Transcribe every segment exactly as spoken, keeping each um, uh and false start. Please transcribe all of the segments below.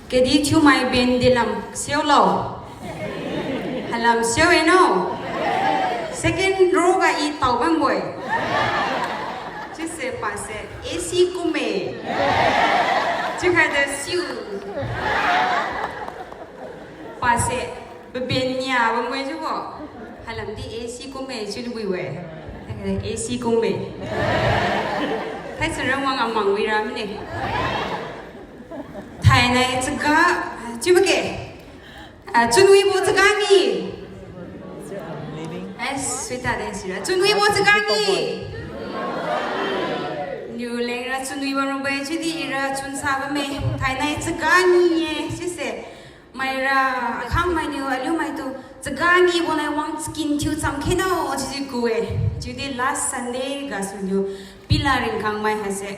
Kadih thiumai ben dilam siulo. Halam siu-e no. Second row ga i tao bambo-e. Chiuse pase A C kumme. Chiukhai de siu. Pase paben nia bambo-e chiubo. Halamdi A C kumme chiu lubuiwe. A C kumme. Thaichara wang amang wira mine. Thainai chaga, chiu make. Ah, chunwibo chaga ngi. Ai, suita de sira. Chunwibo chaga ngi. Niu lengra chunwibo rongbai chiudi ira chunsa bamme. Thainai chaga ngi-e chiuse. Maira akhang mainiu aliu maitu chaga ngibo nai wang chakin thiu cham kheno chiujiu ku-e. Chiudi last Sunday gasuniu pila ringkhang mai haise.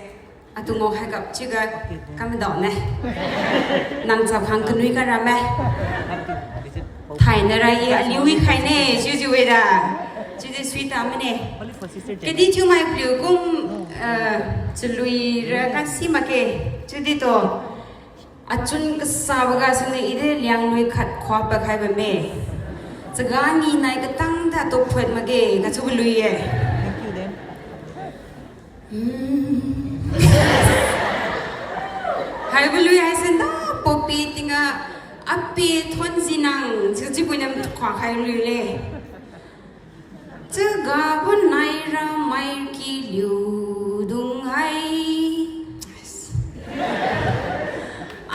Atu ngao haigap chiuga kamdao ne. Nang chap khang kanui ga ramme. Thainai ra i aliu wi khaine chiujiu weda. Chiudi suita mine. Kadih thiumai paliu kum, eh, chalui ra kasi makge. Chiudi to. Achun kasabo gasuniu ide Lianglui khat khuapa khai bamme. Chaga ngi nai katang da to phuat makge kachiubo lui-e. Hmm. Haibo lui haise nda popi tingga api Thonjinang chiu chiubo nam khua khai lui le. Chaga bon nai ra mai ki liudung hai.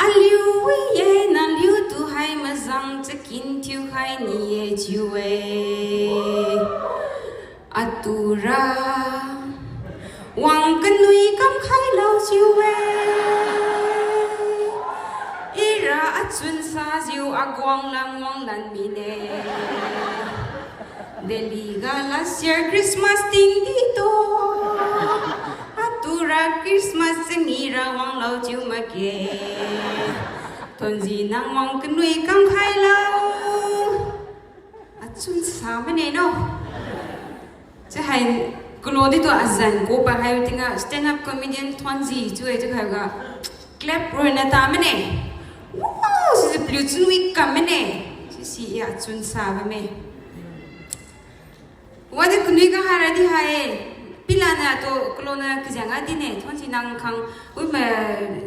Aliu wi-e naliutu hai mazang chakin thiukhai ni-e chiu-e. Atura wang kanui kamkhailo chiu-e. Ira achun sajiu aguang lam wanglan mine. Delhi ga last year Christmas tingdi tu. Atura Christmas changee ra wanglo chiu makge. Thonjinang wang kanui kamkhailo. Achun sa mane no. Chiu hai, kulo ditu azan kupa hai tingga stand up comedian Thonji chiu-e chiu haiga. Clap ronna ta mane. Wow, sisi paliu chunwi kam mane. Sisi i achun sa bamme. Wadi kanui ga haira di hai. Pilana tu kalona kajiang a dine. Thonjinang khang, wi ma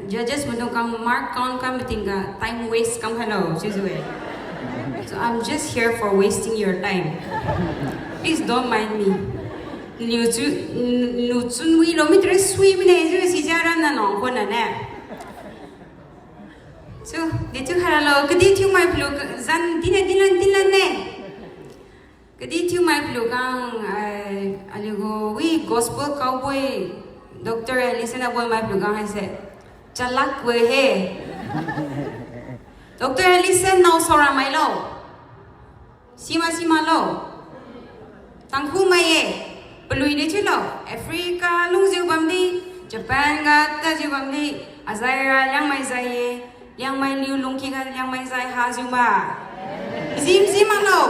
judges maidung khang mark count kam matingga time waste kamkhailo chiujiu-e. So I'm just here for wasting your time. Please don't mind me. Niu chu, nu chunwilo mitre sui mine chiu sijara na nang khonna ne. Chiu, di chiu kharalo, kadih thiumai paliu zan dine dilan dilan ne. Kadih thiumai paliu khang, ai, aliugu wi gospel cowboy, Doctor Ellison abo mai paliu khang haise. Chalak we he. Doctor Ellison nao saora mailo. Sima sima lo. Tangkhul mai-e. Palui de chiulo. Africa lungjiu bamdi, Japan ga tajiu bamdi, azaira Liangmai zai-e. Liangmai liu lungki ga Liangmai zai hajiu ma. Jim jim manglo.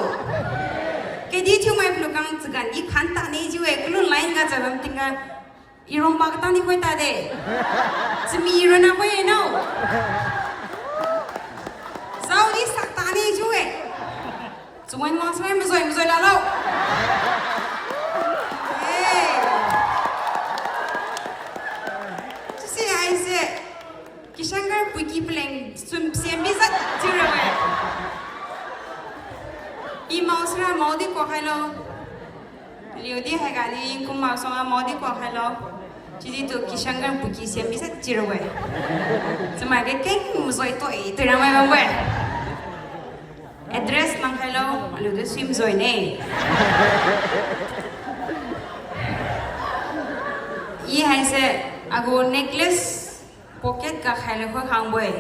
Kadih thiumai paliu khang chagan di khan tane chiu-e, kalu line ga chabam tingga. Irongba katang di khoi tade. Chami ronna khoi-e no. Zao di sak tane chiu-e. Chunwan wang sangai mazoi mazoi lalo. Eh. Chiusi haise. Kishan ga puiki paleng sum siambi jat chiu ra-e. I mao sara mao di kuak khailo. Liudi haiga di kum mao suangga mao di kuak khailo. Chiudi tu Kishan ga puiki siambi jat chiu ra-e. Chamai kekeng mazoi toi toi ramai bambo-e. Address lang khailo, aliu tu sui mazoi ne. I haise agu necklace pocket ga khailo kho khangbo-e.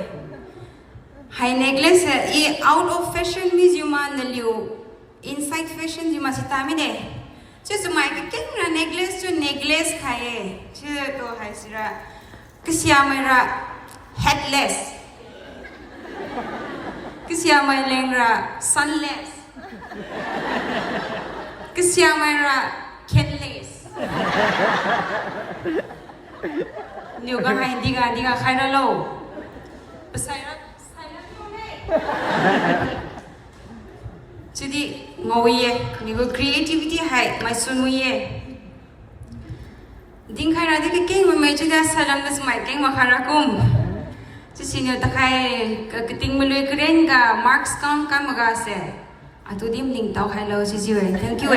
Hai necklace se i out of fashion mijiu ma naliu inside fashion jiu ma sita mine. Chiu chamai kekeng ra necklace chiu necklace khai-e. Chiutu haisira. Kasiamai ra headless. Kasiamai leng ra sunless. Kasiamai ra catless. Niu ga hai diga diga khai ralo. Pasai ra, pasai ra. Chiudi ngao-e, niu gu creativity hai maisun wi-e. Dinkhai ra di kakeng mamai chiudi salam na sumai keng makha ra kum. Chiusiniu takhai ka-, kating malui karen ga marks kang kam maga se. Atu di maningtao khailo sijiu-e. Thank you e.